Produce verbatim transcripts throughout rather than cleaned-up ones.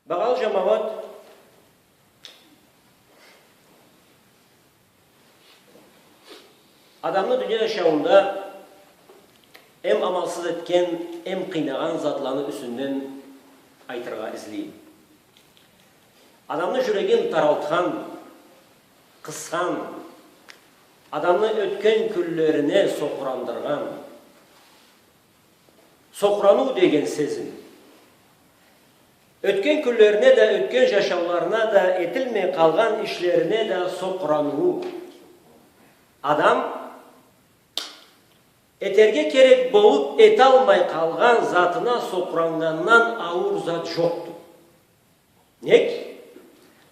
Багъалы джамауат, адамны дуния джашауунда эм амалсыз этген, эм къыйнагъан затланы юсюнден айтыргъа излейме. Адамны джюрегин таралтхан, къысхан, адамны ётген кюнлерине сокъурандыргъан, сокъураныу деген сезим. Ётген кюнлерине да, ётген джашауларына да, этилмей къалгъан ишлерине да сокъураныу. Адам этерге керек болуп, эталмай къалгъан затына сокъураннгандан ауур зат джокъду. Нек?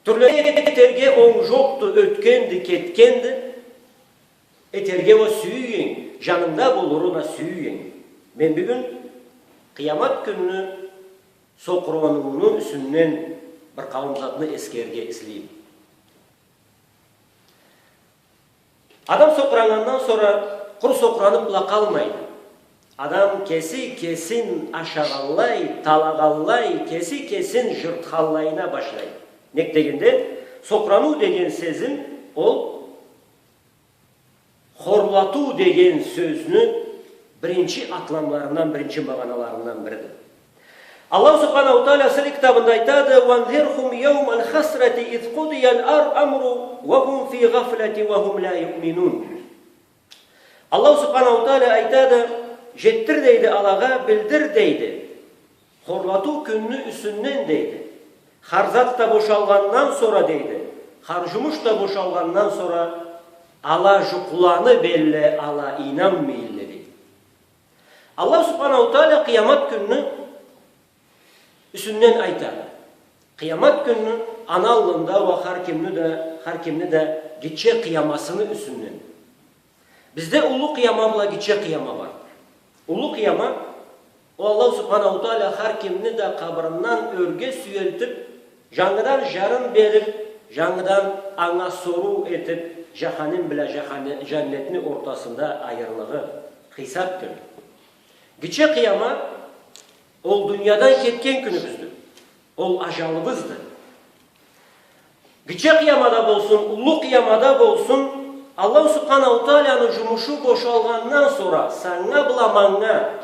Тюрле этерге онг джокъду, ётгенди, кетгенди. Этерге уа сюйюгенг, джанынгда болурун а сюйюгенг. Мен бюгюн къыямат кюнню сокъураныуну юсюнден бир къауум затны эсгерирге излейме. Адам сокъураннгандан сора къуру сокъуранып бла къалмайды. Адам кеси кесин ашагъанлай, талагъанлай, кеси кесин джыртханлайына башлайды. Нек дегенде, сокъураныу деген сезим ол хорлатыу деген сёзню биринчи атламларындан, биринчи магъаналарындан бириди. Аллаху Субханаху Тааля сыйлы китабында айтады: «وأنذرهم يوم الحسرة إذ قضي الأمر وهم في الغفلة وهم لا يؤمنون». Аллаху Субханаху Тааля айтады: «Джетдир, — дейди, — алагъа, билдир, — дейди, — хорлатыу кюнню юсюнден, — дейди. — Хар зат да бошалгъандан сора, — дейди, — хар джумуш да бошалгъандан сора ала джукъланыб элле, ала ийнанмай элле», — дейди. Аллаху Субханаху Тааля къыямат кюнню юсюнден айтады. Къыямат кюнню аны аллында уа хар кимни да, хар кимни да гитче къыямасыны юсюнден. Бизде уллу къыяма бла гитче къыяма бар. Уллу къыяма, ол Аллаху Субханаху Тааля хар кимни да къабырындан ёрге сюелтиб, джангыдан джарын бериб, джангыдан анга соруу этиб, джаханим бла джахани-, джаннетни ортасында айырлыгъы, хисаб кюню. Гитче къыяма, ол дуниядан кетген кюнюбюздю. Ол аджалыбызды. Гитче къыяма да болсун, уллу къыяма да болсун, Аллаху Субханаху Тааляны джумушу бошалгъандан сора, санга бла манга,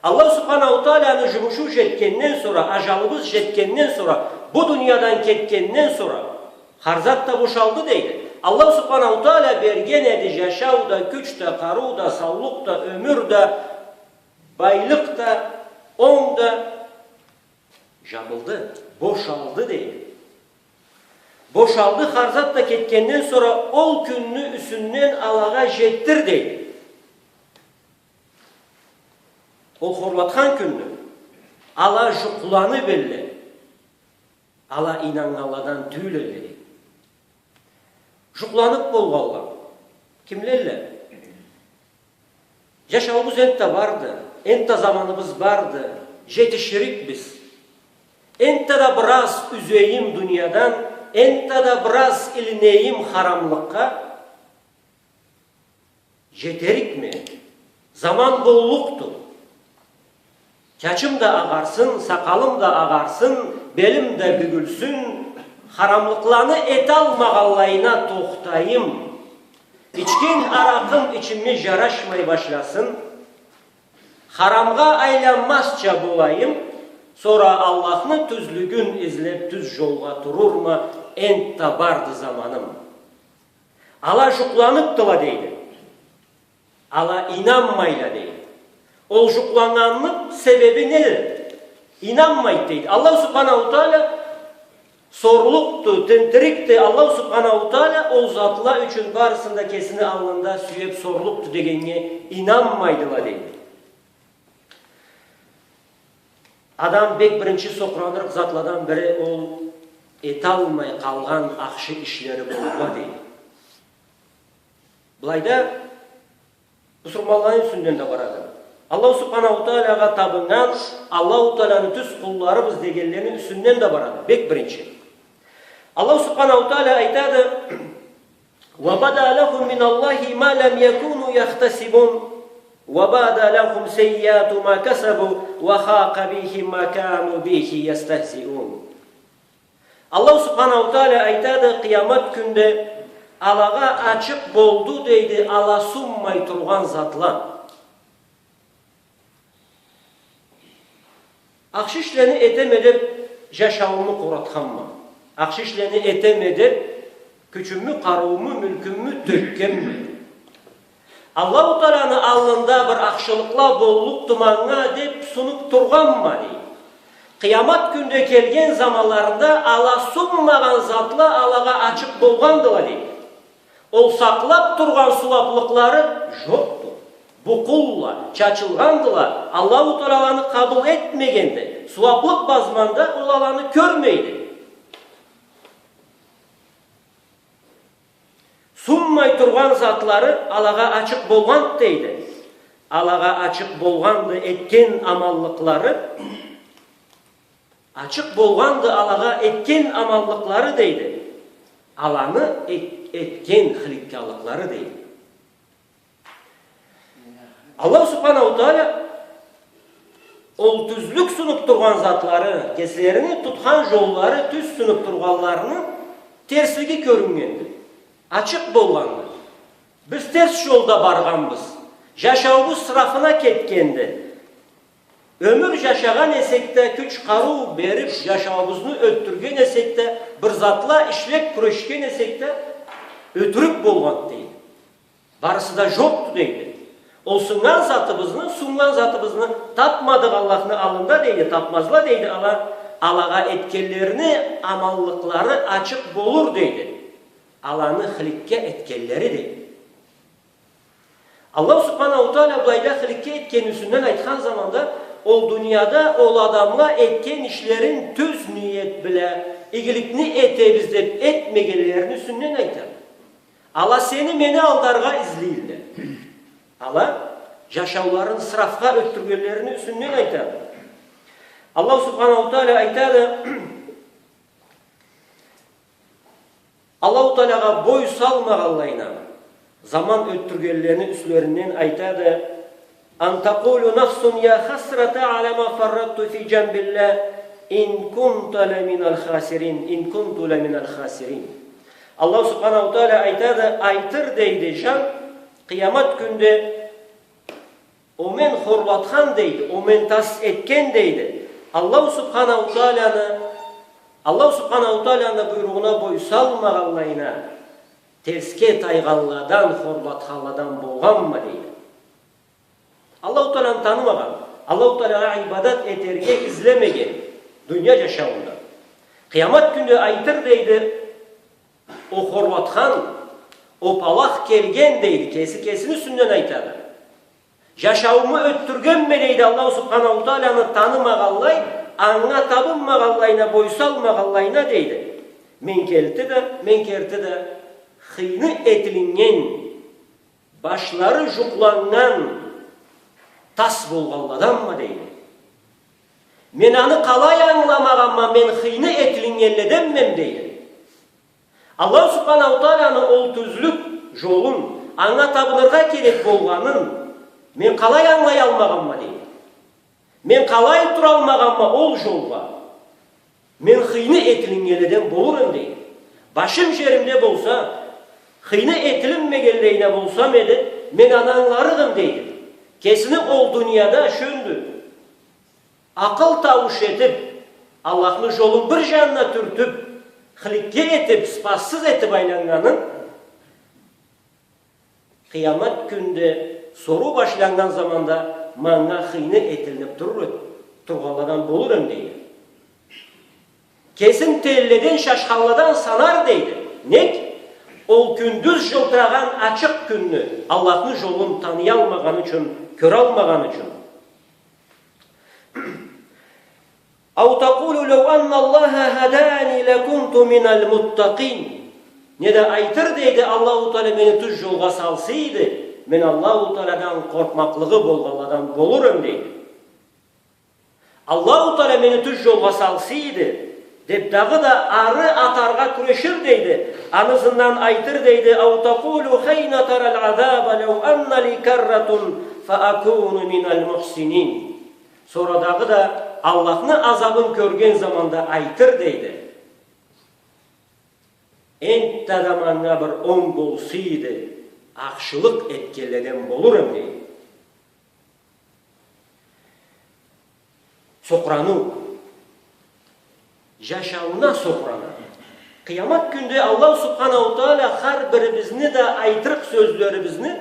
Аллаху Субханаху Тааляны джумушу джетгенден сора, аджалыбыз джетгенден сора, бу дуниядан кетгенден сора, хар зат да бошалды, дейди. Аллаху Субханаху Тааля берген эди джашау да, кюч да, къарыу да, саулукъ да, ёмюр да, байлыкъ да, онг да, джабылды, бошалды, дейди. Бошалды, хар зат да кетгенден сора ол кюнню юсюнден алагъа джетдир, дейди. Ол хорлатхан кюнню ала джукъланыб элле, ала ийнаннганладан тюйюл элле, дейди. Джукъланыб болгъанла кимлелле? Джашауубуз энтда барды, энтда заманыбыз барды, джетиширикбиз. Энтда да бир аз юзейим дуниядан, энтда да бир аз илинейим харамлыкъгъа. Джетерикме? Заман боллукъду. Чачым да агъарсын, сакъалым да агъарсын, белим да бюгюлсюн, харамлыкъланы эталмагъанлайына тохтайым. Ичген аракъым ичиме джарашмай башласын, харамгъа айланмазча болайым, сора Аллахны тюзлюгюн излеб тюз джолгъа турурма, энтда барды заманым. Ала джукъланыбдыла, дейди. Ала ийнанмайла, дейди. Ол джукъланнганны себеби неди? Ийнанмайды, дейди. Аллаху Субханаху Тааля сорлукъду, тинтирикди. Аллаху Субханаху Тааля ол затла ючюн барысын да кесини аллында сюеб сорлукъду дегеннге ийнанмайдыла, дейди. Адам бек биринчи сокъуранырыкъ затладан бири ол эталмай къалгъан ахшы ишлери болурла, дейди. Былайда бусурманланы юсюнден да барады. Аллаху Субханаху Таалягъа табыннган, Аллаху Тааланы тюз къулларыбыз дегенлени юсюнден да барады. Бек биринчи. Аллаху Субханаху Тааля айтады: «وبدا لهم من الله ما لم يكونوا يحتسبون، وبدا لهم سيئات ما كسبوا، وحاق بهم ما كانوا به يستهزئون». Аллаху Субханаху Тааля айтады, къыямат кюнде алагъа ачыкъ болду, дейди, ала сунмай тургъан затла. Ахшы ишлени этеме деп, жашаууму къоратханма. Ахшы ишлени этеме деп, кючюмю, къарыууму, мюлкюмю тёкгенме. Аллаху Тааланы аллында бир ахшылыкъла боллукъду манга деп сунуп тургъанма, дейди. Къыямат кюнде келген заманларында ала сунмагъан затла алагъа ачыкъ болгъандыла, дейди. Ол сакълап тургъан сууаплыкълары жокъду. Букъулла, чачылгъандыла, Аллаху Таала аланы къабыл этмегенди. Сууаплыкъ базманда ол аланы кёрмейди. Сунмай тургъан затлары алагъа ачыкъ болгъанды, дейди. Алагъа ачыкъ болгъанды этген аманлыкълары, ачыкъ болгъанды алагъа этген аманлыкълары, дейди. Аланы эт-, этген хыликкалыкълары, дейди. Аллаху Субханаху Тааля ол тюзлюк сунуп тургъан затлары, кеслерини тутхан жоллары тюз сунуп тургъанларыны терслиги кёрюннгенди. Ачыкъ болгъанды. Биз терс жолда баргъанбыз. Жашауубуз срафына кетгенди. Ёмюр жашагъан эсек да, кюч-къарыу берип, жашауубузну ётдюрген эсек да, бир затла ишлеп кюрешген эсек да, ётюрюк болгъанды, дейди. Барысы да жокъду, дейди. Ол суннган затыбызны, суннган затыбызны тапмадыкъ Аллахны аллында, дейди, тапмазла, дейди, ала, алагъа этгенлерини аманлыкълары ачыкъ болур, дейди. Аланы хыликке этгенлери, дейди. Аллаху Субханаху Тааля былайда хыликке этгенни юсюнден айтхан заманда, ол дунияда ол адамла этген ишлерин тюз ниет бла, игиликни этебиз деп этмегенлерини юсюнден айтады. Ала сени, мени алдаргъа излейдиле. Ала жашауларын срафха ётдюргенлерини юсюнден айтады. Аллаху Субханаху Тааля айтады, Аллаху Таалагъа бой салмагъанлайына, заман ётдюргенлерини юслеринден айтады: أن تقول نفس يا حسرتى على ما فرطت في جنب الله إن كنت لمن الخاسرين، إن كنت لمن الخاسرين. Аллаху Субханаху Тааля айтады, айтыр, дейди, жан, къыямат кюнде, о мен хорлатхан, дейди, о мен тас этген, дейди, Аллаху Субханаху Тааляны, Аллаху Субханаху Тааляны буйругъуна бой салмагъанлайына, терсге тайгъанладан, хорлатханладан болгъанма, дейди. Аллаху Тааланы танымагъан, Аллаху Таалагъа ибадат этерге излемеген дуния жашауунда. Къыямат кюнде айтыр, дейди, о хорлатхан, о палах келген, дейди, кеси кесини юсюнден айтады. Жашаууму ётдюргенме, дейди, Аллаху Субханаху Тааляны танымагъанлай, анга табынмагъанлайына, бой салмагъанлайына, дейди. Мен керти да, мен керти да хыйны этилиннген, башлары жукъланнган тас болгъанладанма, дейди. Мен аны къалай ангыламагъанма, мен хыйны этилиннгенледенме, дейди. Аллаху Субханаху Тааляны ол тюзлюк жолун, анга табыныргъа керек болгъанын мен къалай ангылаялмагъанма, дейди. Мен къалай туралмагъанма ол жолгъа? Мен хыйны этилиннгенледен болур эм, дейди. Башым жеримде болса, хыйны этилинмегенлейине болсам эди, мен аны ангыларыкъ эм, дейди. Кесини ол дунияда шёндю акъыл таууш этип, Аллахны жолун бир жанына тюртюп, хыликке этип, сыфатсыз этип айланнганын, къыямат кюнде соруу башланнган заманда манга хыйны этилинип турур эд-, тургъанладан болур эм, дейди. Кесин тенледен шашханладан санар, дейди. Нек? Ол кюндюз жылтырагъан ачыкъ кюнню, Аллахны жолун таныялмагъаны ючюн, кёралмагъаны ючюн. أو تقول لو أن الله هداني لكنت من المتقين. Неда айтыр, дейди, Аллаху Тааля мени тюз жолгъа салса эди, мен Аллаху Таалядан къоркъмакълыгъы болгъанладан болур эм, дейди. Аллаху Тааля мени тюз жолгъа салса эди, деп, дагъыда ары атаргъа кюрешир, дейди. Аны ызындан айтыр, дейди: أو تقول حين ترى العذاب لو أن لي كرة فأكون من المحسنين. Сора дагъыда Аллахны азабын кёрген заманда айтыр, дейди. Энтта да манга бир онг болса эди, ахшылыкъ этгенледен болур эм, дейди. Сокъураныу. Жашауна сокъурана. Къыямат кюнде Аллаху Субханаху Тааля хар бирибизни да айтырыкъ сёзлерибизни,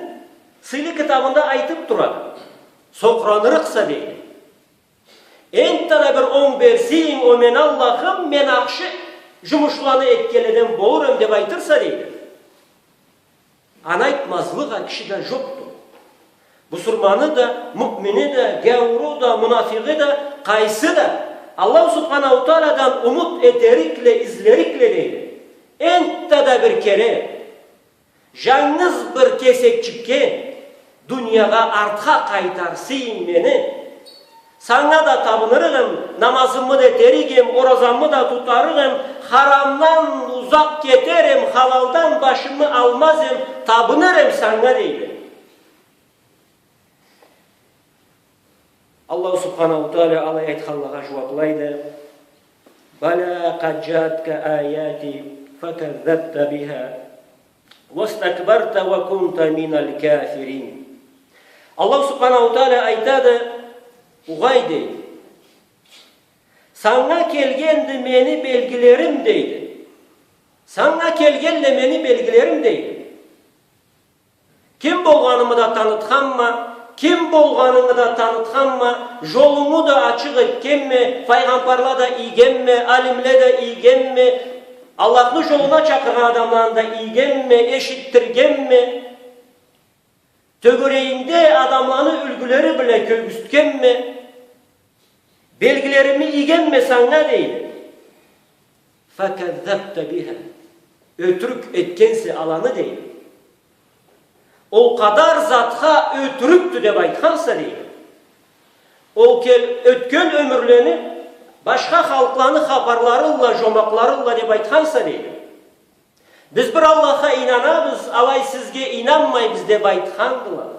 сыйлы китабында айтып турады. Сокъуранырыкъса, дейди. Энтта да бир онг берсенг, о мени Аллахым, мен ахшы жумушланы этгенледен болур эм, деп айтырса, дейди. Аны айтмазлыкъ а киши да жокъду. Бусурманы да, муъмини да, гяууру да, мунафигъы да, къайсы да Аллаху Субханаху Таалядан умут этерикле, излерикле, дейди. Энтта да бир кере, жангыз бир кесекчикге дуниягъа артха къайтарсанг мени, санга да табынырыкъ эм, намазымы да этерик эм, оразамы да тутарыкъ эм, харамдан узакъ кетер эм, халалдан башымы алмаз эм, табыныр эм санга, дейди. Аллаху Субханаху Тааля алай айтханлагъа жууаплайды: «Бала къад жаатка аяти факаззабта биха вастакбарта ва кунта миналь кафирин». Аллаху Субханаху Тааля айтады: «Угъай, — дейди, — санга келгенди мени белгилерим, — дейди. — Санга келгенле мени белгилерим, — дейди. — Ким болгъанымы да танытханма, ким болгъанынгы да танытханма, жолунгу да ачыкъ этгенме, файгъамбарла да ийгенме, алимле да ийгенме, Аллахны жолуна чакъыргъан адамланы да ийгенме, эшитдиргенме, тёгерегингде адамланы юлгюлери бла кёргюзтгенме, белгилерими ийгенме санга, — дейди. — Факаззабта биха. Ётюрюк этгенсе аланы, — дейди. — Ол къадар затха ётюрюкдю деп айтханса, — дейди. — Ол кел-, ётген ёмюрлени башха халкъланы хапарларылла, жомакъларылла деп айтханса, — дейди. — Биз бир Аллахха ийнанабыз, алай сизге ийнанмайбыз деп айтхандыла.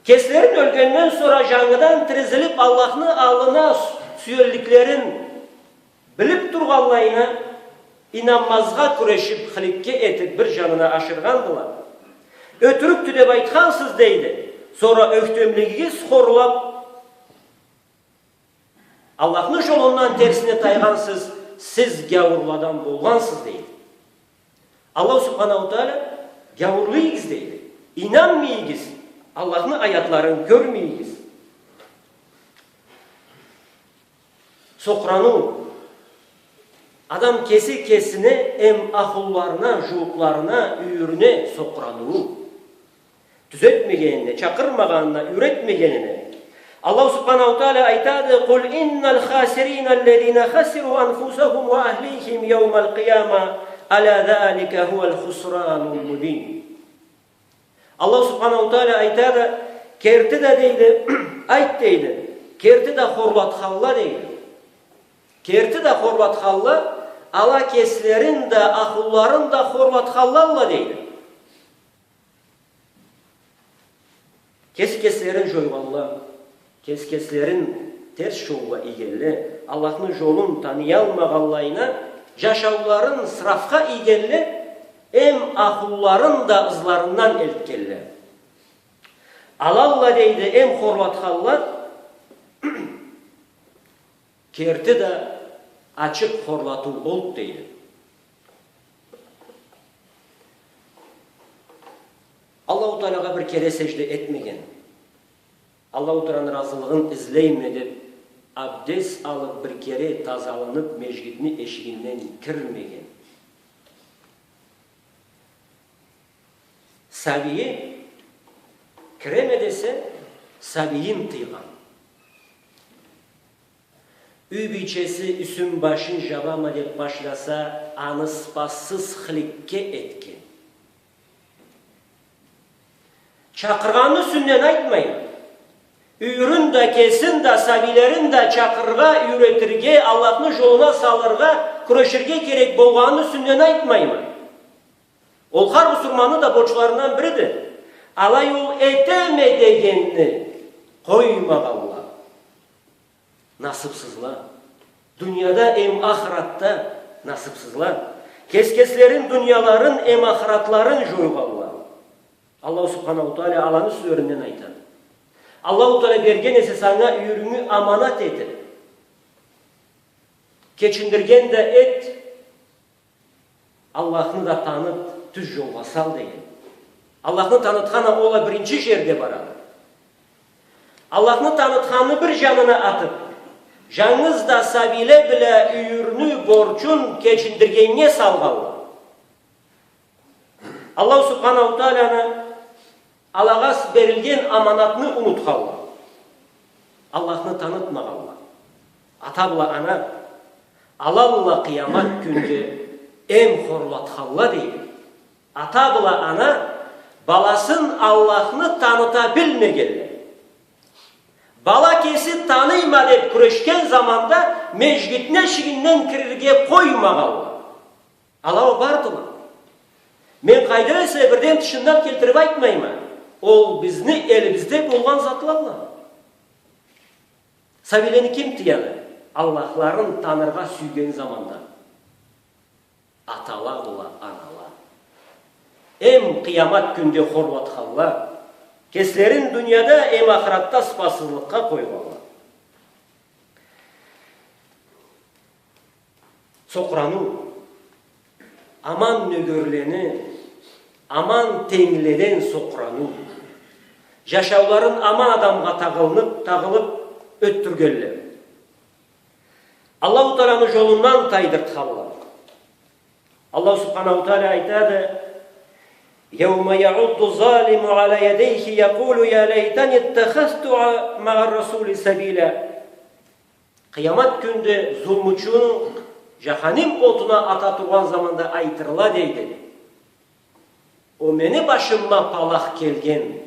Кеслерин ёлгенден сора жангыдан тиризилип, Аллахны аллына сю-, сюелликлерин билип тургъанлайына, ийнанмазгъа кюрешип, хыликке этип, бир жанына ашыргъандыла. Ётюрюкдю деп айтхансыз, — дейди. — Сора ёхтемлигигиз хорлап, Аллахны жолундан терсине тайгъансыз, сиз гяуурладан болгъансыз, — дейди. — Аллаху Субханаху Тааля, гяуурлу ийигиз, — дейди. — Ийнанмай ийигиз, Аллахны аятларын кёрмей ийигиз». Сокъураныу. Адам кеси кесине эм ахлуларына, жууукъларына, юйюрюне сокъураныу. Тюзетмегенине, чакъырмагъанына, юйретмегенине. Аллаху Субханаху Тааля айтады: «Къул инналь хасирина аллязина хасиру анфусахум ва ахлихим яумаль къияма, аля залика хуваль хусранул мубин». Аллаху Субханаху Тааля айтады: «Керти да, — дейди, — айт, — дейди, — керти да хорлатханла, — дейди. — Керти да хорлатханла, ала кеслерин да, ахлуларын да хорлатханлалла, — дейди. — Кеси кеслерин жойгъанла, кеси кеслерин терс жолгъа ийгенле, Аллахны жолун таныялмагъанлайына, жашауларын срафха ийгенле, эм ахлуларын да ызларындан элтгенле. Алалла, — дейди, — эм хорлатханла, керти да ачыкъ хорлатыу олду», — дейди. Аллаху Таалагъа бир кере сежде этмеген, Аллаху Тааланы ыразылыгъын излейме деп, абдез алып, бир кере тазаланып, межгитни эшигинден кирмеген. Сабийи, киреме десе, сабийин тыйгъан. Юй бийчеси юсюн-башын жабама деп башласа, аны сыпатсыз хыликке этген. Чакъыргъанны юсюнден айтмайма. Юйюрюн да, кесин да, сабийлерин да чакъырыргъа, юйретирге, Аллахны жолуна салыргъа кюреширге керек болгъанны юсюнден айтмайма. Ол хар бусурманны да борчларындан бириди. Алай ол этеме дегенни къоймагъанла. Насыпсызла. Дунияда эм ахыратда Насыбсызла. Кес-кеслерин дунияларын эм ахыратларын жойгъанла. Аллаху Субханаху Тааля аланы сёзлеринден айтады. Аллаху Тааля берген эсе санга юйюрюнгю аманат этип, кечиндирген да эт, Аллахны да таныт, тюз жолгъа сал деген. Аллахны танытхан а ол а биринчи жерде барады. Аллахны танытханны бир жанына атып, жангыз да сабийле бла юйюрню борчун кечиндиргеннге салгъанла. Аллаху Субханаху Тааляны алагъа с-, берилген аманатны унутханла. Аллахны танытмагъанла. Ата бла ана алалла къыямат кюнде эм хорлатханла дейди. Ата бла ана баласын Аллахны таныта билмегенле. Бала кеси таныйма деп кюрешген заманда межгитни эшигинден кирирге къоймагъанла. Ала ол бардыла. Мен къайдан эсе бирден тышындан келтирип айтмайма. Ол бизни элибизде болгъан затладыла. Сабийлени ким тыяды? Аллахларын таныргъа сюйген заманда. Атала бла анала. Эм къыямат кюнде хорлатханла. Кеслерин дунияда эм ахыратда сыпатсызлыкъгъа къойгъанла. Сокъураныу. Аман нёгерлени аман тенгледен сокъураныу. Жашауларын аман адамгъа тагъылынып, тагъылып ётдюргенле. Аллаху Тааляны жолундан тайдыртханла. Аллаху Субханаху Тааля айтады: يوم يعض الظالم على يديه يقول يا ليتني اتخذت مع الرسول سبيلا. Къыямат кюнде зулмучуну жаханим отуна ата тургъан заманда айтырла дейди: «О мени башыма палах келген,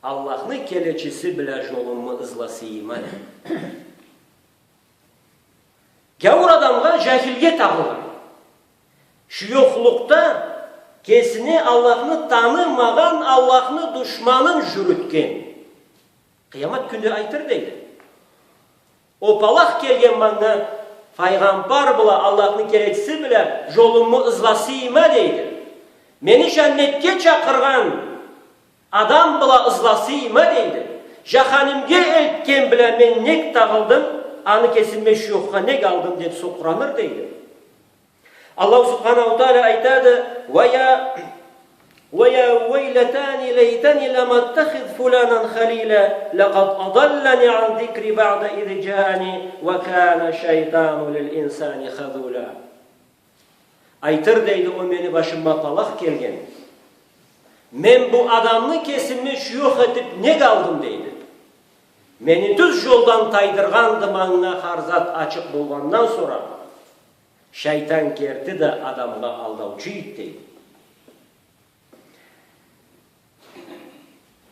Аллахны келечиси бла жолуму ызласыйма», — деп. Гяуур адамгъа, жахилге тагъылгъан. Шуёхлукъда кесине Аллахны танымагъан, Аллахны душманын жюрютген. Къыямат кюнде айтыр дейди: «О палах келген манга, файгъамбар бла Аллахны келечиси бла жолуму ызласыйма», — дейди. «Мени жаннетге чакъыргъан адам бла ызласыйма», — дейди. «Жаханимге элтген бла мен нек тагъылдым, аны кесиме шуёхха нек алдым?» — деп сокъураныр дейди. Аллаху Субханаху Тааля айтады: «ويا، ويا ويلتى ليتني لم أتخذ فلانا خليلا لقد أضلني عن الذكر بعد إذ جاءني وكان الشيطان للإنسان خذولا». Айтыр дейди: «О мени башыма палах келген. Мен бу адамны кесиме шуёх этип нек алдым?» — дейди. «Мени тюз жолдан тайдыргъанды манга хар зат ачыкъ болгъандан сора. Шайтан керти да адамгъа алдаучу эди», — дейди.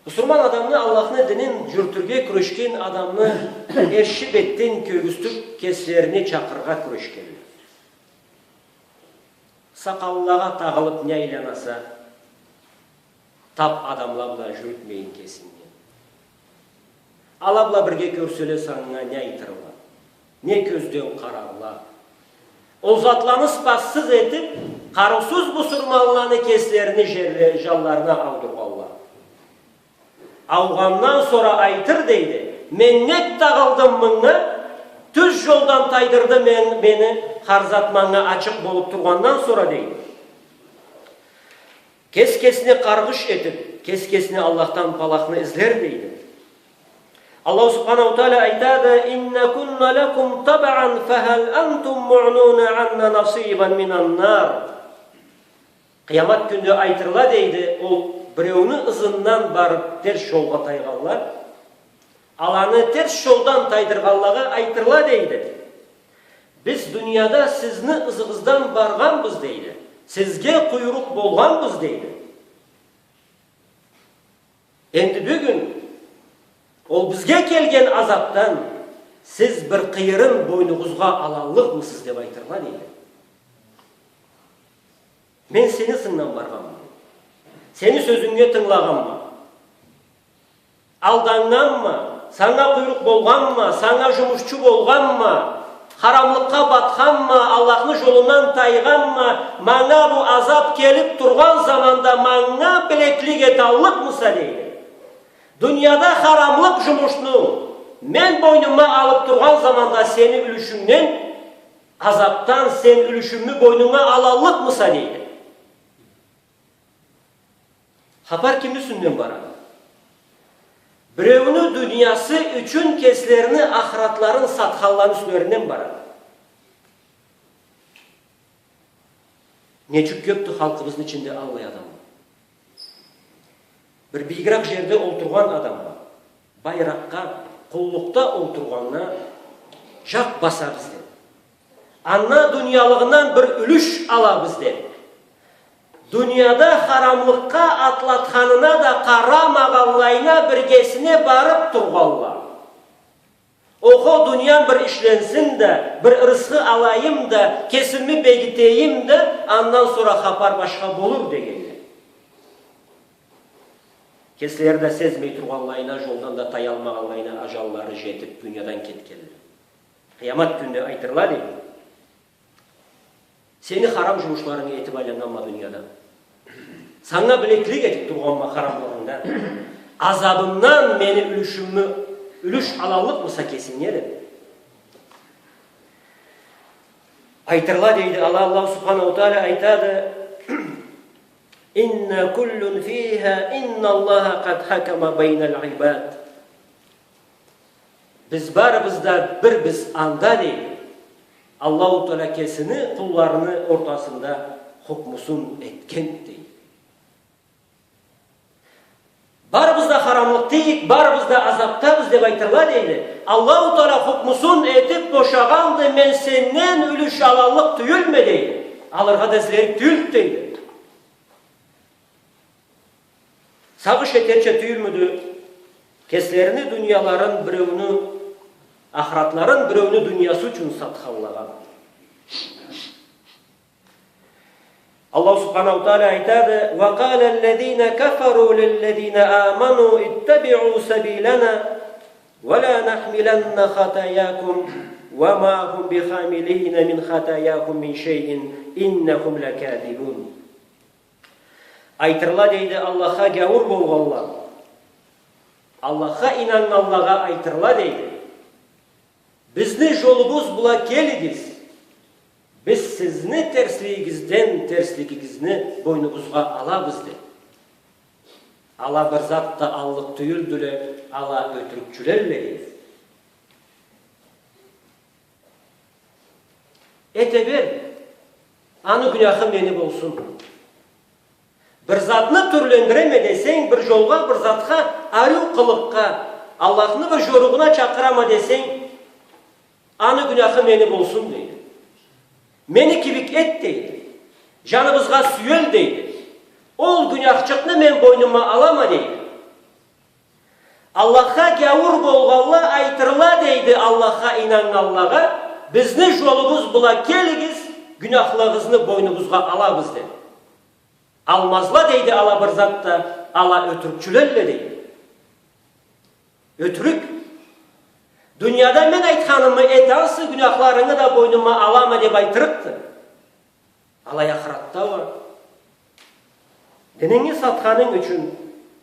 Бусурман адамны, Аллахны динин жюрютюрге кюрешген адамны эрши бетден кёргюзтюп, кеслерине чакъырыргъа кюрешгенле. Сакъаллагъа тагъылып не айланаса, тап адамла бла жюрютмейин кесинги. Ала бла бирге кёрселе, санга не айтырла, не кёзден къарарла. Ол затланы сыпатсыз этип, къарыусуз бусурманланы кеслерини жерле-, жанларына аугъанла. Аугъандан сора айтыр дейди: «Мен нек тагъылдым мынга? Тюз жолдан тайдырды мен, мени, хар зат манга ачыкъ болуп тургъандан сора», — дейди. Кес-кесине къаргъыш этип, кес-кесине Аллахдан палахны излер дейди. Аллаху Субханаху Тааля айтады: «إن كنا لكم تبعا فهل أنتم مغنون عنا نصيبا من النار». Къыямат кюнде айтырла дейди, ол биреуню ызындан барып терс жолгъа тайгъанла. Аланы терс жолдан тайдыргъанлагъа айтырла дейди: «Биз дунияда сизни ызыгъыздан баргъанбыз, — дейди, — сизге къуйрукъ болгъанбыз, — дейди. — Энди бюгюн ол бизге келген азапдан сиз бир къыйырын бойнугъузгъа алаллыкъмысыз?» — деп айтырла дейди. «Мен сени ызынгдан баргъанма, сени сёзюнге тынгылагъанма, алданнганма, санга къуйрукъ болгъанма, санга жумушчу болгъанма, Харамлыкъгъа батханма, Аллахны жолундан тайгъанма, манга бу азап келип тургъан заманда манга билеклик эталлыкъмыса, дейди. Дунияда харамлыкъ жумушну мен бойнума алып тургъан заманда сени юлюшюнгден азапдан сен юлюшюнгю бойнунга алаллыкъмыса, дейди. Хапар кимни юсюнден барады? Биреуню дуниясы ючюн кеслерини ахыратларын сатханланы юслеринден барады. Нечик кёпдю халкъыбызны ичинде аллай адам? Бир бийигирек жерде олтургъан адамгъа, байракъгъа, къуллукъда олтургъаннга жакъ басабыз деп, андан дуниялыгъындан бир юлюш алабыз деп, дунияда харамлыкъгъа атлатханына да къарамагъанлайына биргесине барып тургъанла. Охо, дуниям бир ишленсин да, бир рысхы алайым да, кесими бегитейим да, андан сора хапар башха болур дегенле. Кеслери да сезмей тургъанлайына, жолдан да таялмагъанлайына ажаллары жетип, дуниядан кетгенле. Къыямат кюнде айтырла, дейди. Сени харам жумушларынгы этип айланнганма дунияда. Санга билеклик этип тургъанма харамлыгъынгдан. Азабымдан мени юлюшюмю, юлюш алаллыкъмыса кесинге деп. Айтырла, дейди, ала Аллаху Субханаху Тааля айтады: «Инна куллун фиха, инна Аллаха къад хакама байналь ибад». Биз барыбыз да бирбиз анда, дейди. Аллаху Тааля кесини къулларыны ортасында хукмусун этген, дейди. Барыбыз да харамлыкъда эдик, барыбыз да азапдабыз деп айтырла, дейди. Аллаху Тааля хукмусун этип бошагъанды, мен сенден юлюш алаллыкъ тюйюлме, дейди. Алыргъа да излерик тюйюлдю, дейди. Сагъыш этерча тюйюлмюдю кеслерини дунияларын биреуню, ахыратларын биреуню дуниясы ючюн сатханлагъа? Аллаху Субханаху Тааля айтады: «Ва къалаль-лязина кафару лиль-лязина аману иттабиу сабилана, ва ля нахмиланна хатаякум, ва ма хум бихамилина мин хатаякум мин шайин, иннахум лякадибун». Айтырла, дейди, Аллахха гяуур болгъанла, Аллахха ийнаннганлагъа айтырла, дейди: «Бизни жолубуз бла келигиз, биз сизни терслигигизден терслигигизни бойнубузгъа алабыз», — деп. Ала бир зат да аллыкъ тюйюлдюле, ала ётюрюкчюлелле, дейди. Эте бер, аны гюняхы мени болсун. Бир затны тюрлендиреме десенг, бир жолгъа, бир затха, ариу къылыкъгъа, Аллахны бир жоругъуна чакъырама десенг, аны гюняхы мени болсун, дейди. Мени кибик эт, дейди. Жаныбызгъа сюел, дейди. Ол гюняхчыкъны мен бойнума алама, дейди. Аллахха гяуур болгъанла айтырла, дейди, Аллахха ийнаннганлагъа: «Бизни жолубуз бла келигиз, гюняхлыгъыгъызны бойнубузгъа алабыз», — деп. Алмазла, дейди, ала бир зат да, ала ётюрюкчюлелле, дейди. Ётюрюк. Дунияда мен айтханымы эт, ансы гюняхларынгы да бойнума алама деп айтырыкъды. Алай ахыратда уа дининги сатханынг ючюн,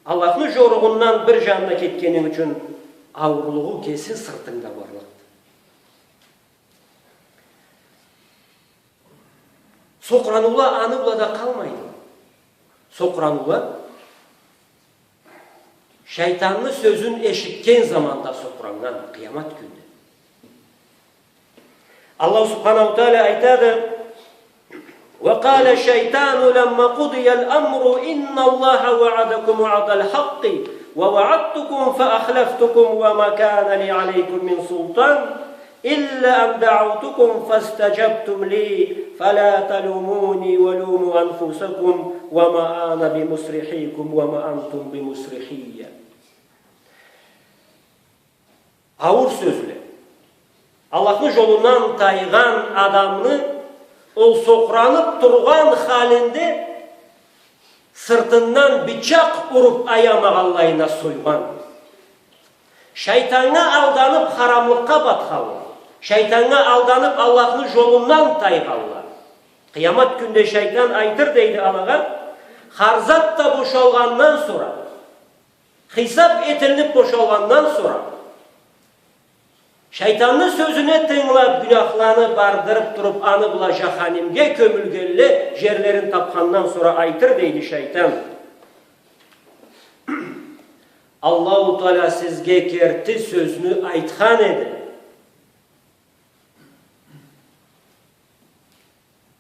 Аллахны жоругъундан бир жанына кетгенинг ючюн ауурлугъу кеси сыртынгда барлыкъды. Сокъураныула аны бла да къалмайды. Сокъураныула шайтанны сёзюн эшитген заманда сокъураннган, къыямат кюнде. Аллаху Субханаху Тааля айтады: «Ва къаля шайтану ламма къудияль амру инна Аллаха ваадакум ваадаль хакъкъи ва ваадтукум фа ахлафтукум ва ма кана ли алейкум мин султан». إلا أن دعوتكم فاستجبتم لي فلا تلوموني ولوموا أنفسكم وما أنا بمصرخكم وما أنتم بمصرخي. Ауур сёзле. Аллахны жолундан тайгъан адамны ол сокъуранып тургъан халинде сыртындан бычакъ уруп аямагъанлайына сойгъан. Шайтаннга алданып харамлыкъгъа батханла, Шайтаннга алданып, Аллахны жолундан тайгъанла. Къыямат кюнде шайтан айтыр, дейди, алагъа, хар зат да бошалгъандан сора, хисап этилинип бошалгъандан сора, шайтанны сёзюне тынгылап, гюнахланы бардырып туруп, аны бла жаханимге кёмюлгенле жерлерин тапхандан сора айтыр, дейди, шайтан: Аллаху Тааля сизге керти сёзню айтхан эди.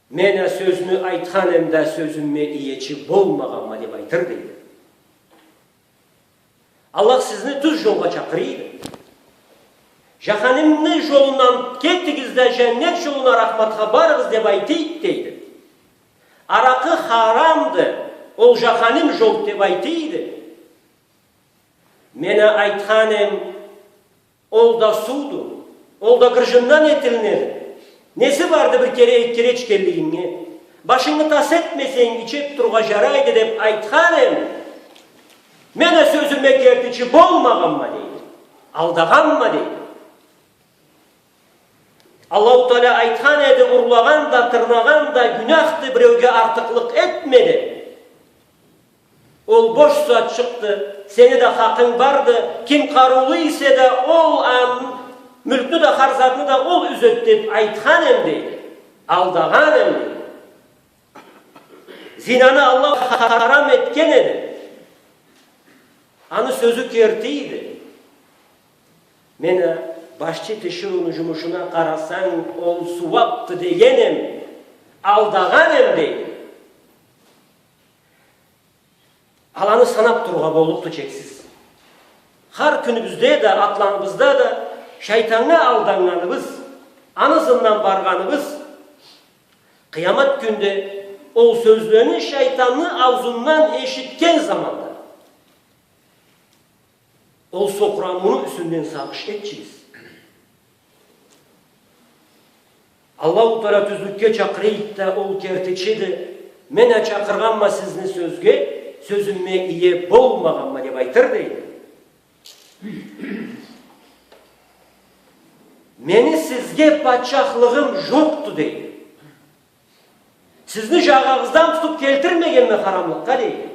Мен а сёзню айтхан эм да, сёзюмме иечи болмагъанма, деп айтыр, дейди. Аллах сизни тюз жолгъа чакъырыйды. Жаханимни жолундан кетигиз да, жаннет жолуна, рахматха барыгъыз, деп айтыйды, дейди. Аракъы харамды, ол жаханим жол, деп айтыйды. Мен а айтхан эм, ол да сууду, ол да гыржындан этилинеди. Неси барды бир кере, эки кере ичгенлигинге? Башынгы тас этмесенг, ичип турургъа жарайды, деп айтхан эм. Мен а сёзюмме кертичи болмагъанма, дейди. Алдагъанма, дейди. Аллаху Тааля айтхан эди, урлагъан да, тырнагъан да гюнахды, биреуге артыкълыкъ этме, деп. Ол бош зат чыкъды, сени да хакъынг барды, ким къарыулу эсе да, ол аны мюлкню да, хар затны да ол юзеди, деп айтхан эм, дейди. Алдагъан эм, дейди. Зинаны Аллах харам этген эди. Аны сёзю кертиди. Мен а башчы тиширыуну жумушуна къарасанг, ол сууапды деген эм, алдагъан эм, дейди. Аланы санап турургъа боллукъду чексиз. Хар кюнюбюзде да, атланыбызда да шайтаннга алданнганыбыз, аны ызындан баргъаныбыз, къыямат кюнде ол сёзлени шайтанны аузундан эшитген заманда, ол сокъуранууну юсюнден сагъыш этчигиз. Аллаху Тааля тюзлюкге чакъырыйды да, ол кертичиди. Мен а чакъыргъанма сизни сёзге, сёзюмме ие болмагъанма, деп айтыр, дейди. Мени сизге патчахлыгъым жокъду, дейди. Сизни жагъагъыздан тутуп келтирмегенме харамлыкъгъа, дейди.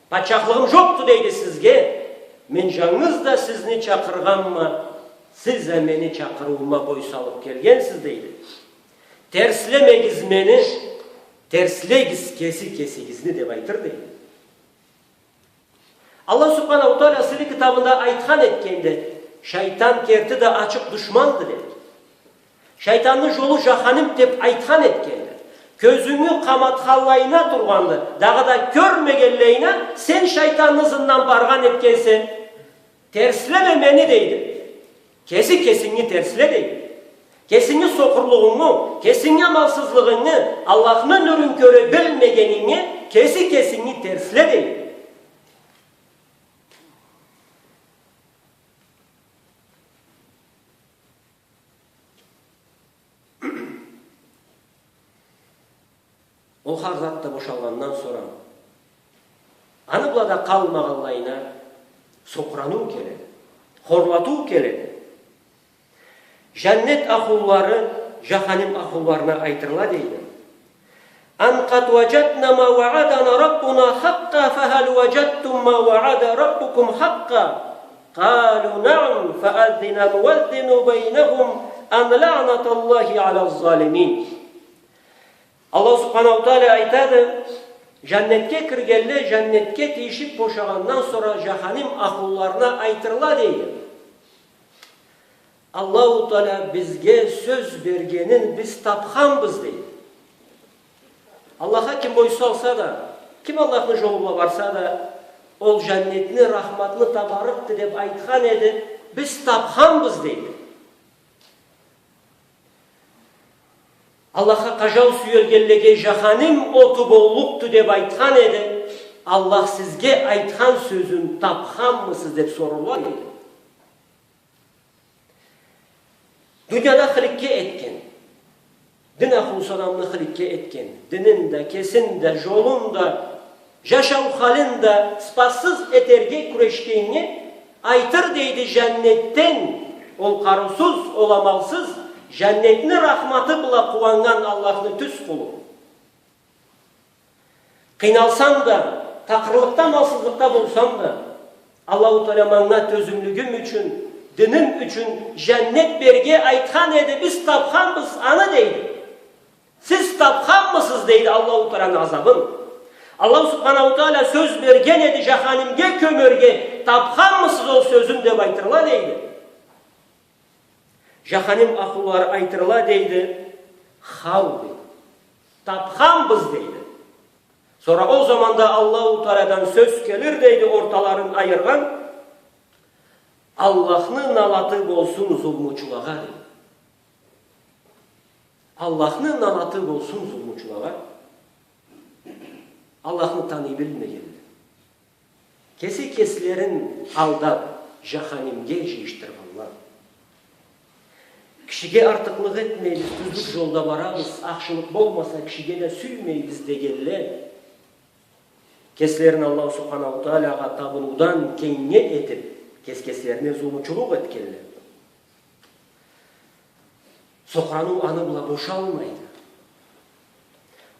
Патчахлыгъым жокъду, дейди, сизге. Мен жангыз да сизни чакъыргъанма, сиз а мени чакъырыуума бой салып келгенсиз, дейди. Терслемегиз мени, терслегиз кеси кесигизни, деп айтыр, дейди. Аллах Субханаху Тааля сыйлы китабында айтхан этгенди, шайтан керти да ачыкъ душманды, деп. Шайтанны жолу жаханим, деп айтхан этгенди. Кёзюнгю къаматханлайына тургъанды, дагъыда кёрмегенлейине сен шайтанны ызындан баргъан этгенсе, терслеме мени, дейди. Кеси кесинги терсле, дейди. Кесинги сокъурлугъунгу, кесинги амалсызлыгъынгы, Аллахны нюрюн кёре билмегенинги, кеси кесинги терсле, дейди. Ол хар зат да бошалгъандан сора, аны бла да къалмагъанлайына, сокъурануу келеди, хорлатыу келеди. Жаннет ахлулары жаханим ахлуларына айтырла, дейди: أن قد وجدنا ما وعدنا ربنا حقا فهل وجدتم ما وعد ربكم حقا؟ قالوا نعم فأذن مؤذن بينهم أن لعنة الله على الظالمين. Аллах Субханаху Тааля айтады, жаннетге киргенле, жаннетге тийишип бошагъандан сора жаханим ахлуларына айтырла, дейди: Аллаху Тааля бизге сёз бергенин биз тапханбыз, дейди. Аллахха ким бой салса да, ким Аллахны жолу бла барса да, ол жаннетни, рахматны табарыкъды деп айтхан эди, биз тапханбыз, дейди. Аллахха къажау сюелгенлеге жаханим оту боллукъду деп айтхан эди, Аллах сизге айтхан сёзюн тапханмысыз деп сорурла, дейди. Дунияда хыликке этген, дин ахлусу адамны хыликке этген, динин да, кесин да, жолун да, жашау халин да ыспассыз этерге кюрешгеннге айтыр, дейди, жаннетден, ол къарыусуз, ол амалсыз, Жаннетни рахматы бла къууаннган Аллахны тюз къулу. Къыйналсам да, такъырлыкъда, малсызлыкъда болсам да, Аллаху Тааля манга тёзюмлюгюм ючюн, диним ючюн жаннет берирге айтхан эди, биз тапханбыз аны, дейди. Сиз тапханмысыз, дейди, Аллаху Тааланы азабын? Аллаху Субханаху Тааля сёз берген эди, жаханимге кёмерге, тапханмысыз ол сёзюн деп айтырла, дейди. Жаханим ахлулары айтырла, дейди, хау, дейди. Тапханбыз, дейди. Сора ол заманда Аллаху Таалядан сёз келир, дейди, орталарын айыргъан: Аллахны налаты болсун зулмучулагъа, дейди. Аллахны налаты болсун зулмучулагъа. Аллахны таный билмегенле. Кеси кеслерин алдап, жаханимге жыйышдыргъанла. Кишиге артыкълыкъ этмейбиз, тюзлюк жолда барабыз, ахшылыкъ болмаса, кишиге да сюймейбиз дегенле. Кеслерин Аллаху Субханаху Таалягъа табыныудан кенге этип, кес-кеслерине зулмучулукъ этгенле. Сокъураныу аны бла бошалмайды.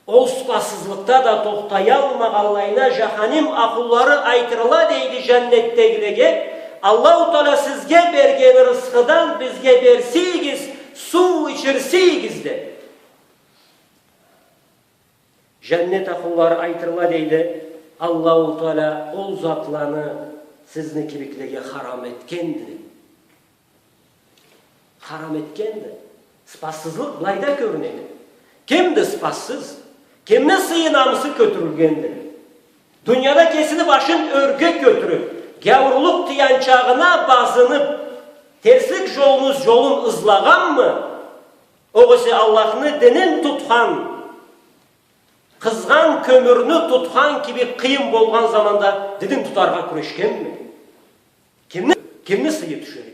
Ол сыпатсызлыкъда да тохтаялмагъанлайына, жаханим ахлулары айтырла, дейди, жаннетдегилеге: Аллаху Тааля сизге берген рысхыдан бизге берсе игиз, суу ичирсе игиз, деп. Жаннет ахлулары айтырла, дейди: Аллаху Тааля ол затланы сизни кибиклеге харам этгенди. Харам этгенди. Сыпатсызлыкъ былайда кёрюнеди. Кимди сыпатсыз? Кимни сыйы-намысы кётюрюлгенди? Дунияда кесини башын ёрге кётюрюп, гяуурлукъ тыянчагъына базынып, терслик жолну, жолун ызлагъанмы? Огъесе Аллахны динин тутхан, къызгъан кёмюрню тутхан кибик къыйын болгъан заманда динин тутаргъа кюрешгенми? Кимни, кимни сыйы тюшер?